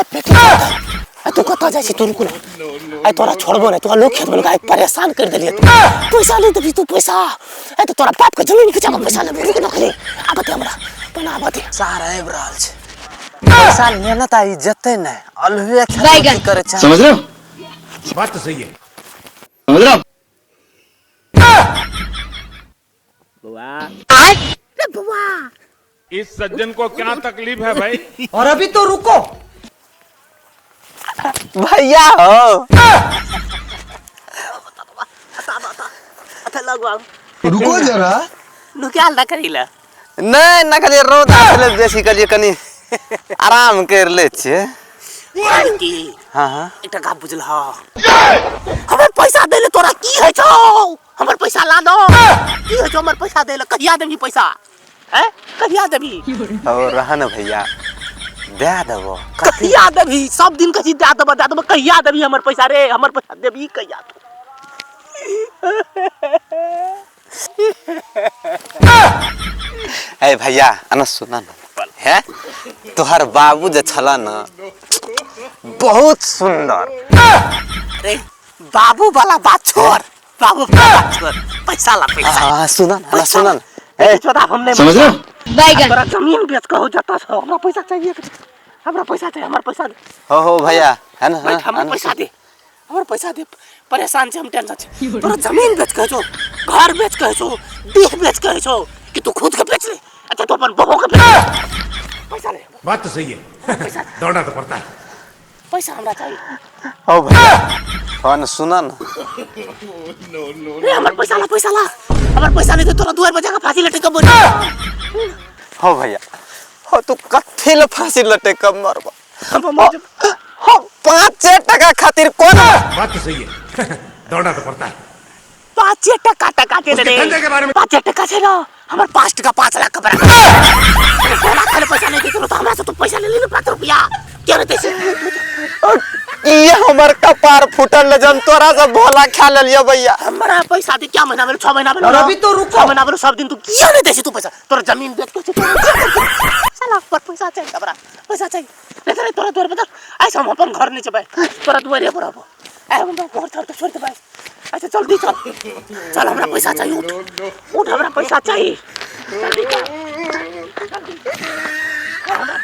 आइ पेटी आ तू कतऽ जाइ छी? तू रुकू ना, आइ तोरा छोड़बो नहि। तोरा लोक खेत बलका आइ परेशान कर देलियै। तू पैसा नहि देबही? तू पैसा आइ तऽ तोरा बाप के जमीन खिचा कऽ पैसा लेबही। रुक ना खाली, आबऽ दे हमरा पहिने, आबऽ दे। सार आबि रहल छै, पैसा लेने तऽ ई जेतै नहि, अल्हुए बैगन। खेती करै छै। समझ रहे हो? बात तो सही है। समझ रहे हो आप? रे बौआ, इस सज्जन को क्या तकलीफ है भाई? और अभी तो रुको। भैया हो। अच्छा लगवा। रुको जरा। नुकाल ना करी ला। नहि नहि, कहलियै रौदा छलै बेसी, कहलियै कनि आराम करि लै छियै। की? हँ हँ। एकटा गप बुझल? हमर पैसा दै ले तोरा की होइ छौ? हमर पैसा ला दो। की होइ छौ हमर पैसा दै ले? कहिया देबही पैसा? हैं, कहिया देबही? और रह न भैया, दए देबो। कहिया देबही? सब दिन कहै छी दए देबो, दए देबो। कहिया देबही हमर पैसा रे? हमर पैसा देबही कहिया तू? ए भैया, अना सुन न है, तोहर बाबू जे छला न, बहुत सुंदर। रे, बाबू वाला बात छोड़, बाबू वाला बात छोड़, पैसा ला, पैसा। हाँ, सुन न, अना सुन न ए। चोदा, हम नहीं। समझ रहे हो? बैगन। तोरा जमीन बेच कहो जता छौ। हमरा पैसा चाहिए, हमरा पैसा चाहिए, हमर पैसा दे। हो भैया, है ना? बैठ, हमर पैसा दे, हमर पैसा दे। परेशान छै हम, टेंशन छै। तोरा जमीन बेच के छौ, घर बेच के छौ, देह बेच के छौ कि तू खुद के बेच ले? अच्छा, तू अपन बहू के बेच ले। पैसा ले। बात तो सही है। दौड़ना तो पड़ता है। पैसा हमरा चाहिए। हो भैया, हो न, सुन न। रे, हमर पैसा ला, पैसा ला। हमर पैसा नहीं दे, तोरा दुआर पर जाके फांसी लटक के मर। हो भैया हो, तू कथी ले फांसी लटक के मरबा? हम मर जेब। हो, 5 टका खातिर कोन? बात तो सही है। दौड़ना तो पड़ता है। 5 टका टका के उसके रे। धंधे के बारे में 5 टका छै ना, हमर 5 टका 5 लाख के बराबर। तोरा खाली पैसा नहीं दे तो हमरा से तू पैसा ले ले। 5 रुपया क्यों नहीं दे? ये हमर कपार फूटल जन तोरा से भोला खा लेलियो भैया। हमरा पैसा दे। क्या महीना भेल? 6 महीना भेल। और अभी तो रुको। 6 महीना भेल। सब दिन तू किया नहीं दे तू पैसा? तोरा जमीन बेच के साला पर पैसा चाहिए, हमरा पैसा चाहिए। नहीं तो तोरा दुआर पर ऐसा हम अपन घर नहीं जेबै, तोरा दुआरे पर आबो। आइ हम घर छोड़ के, छोड़ देबै। अच्छा, जल्दी चल, चल, हमरा पैसा चाहिए। उठ उठ, हमरा पैसा चाहिए, जल्दी चल, जल्दी। हमरा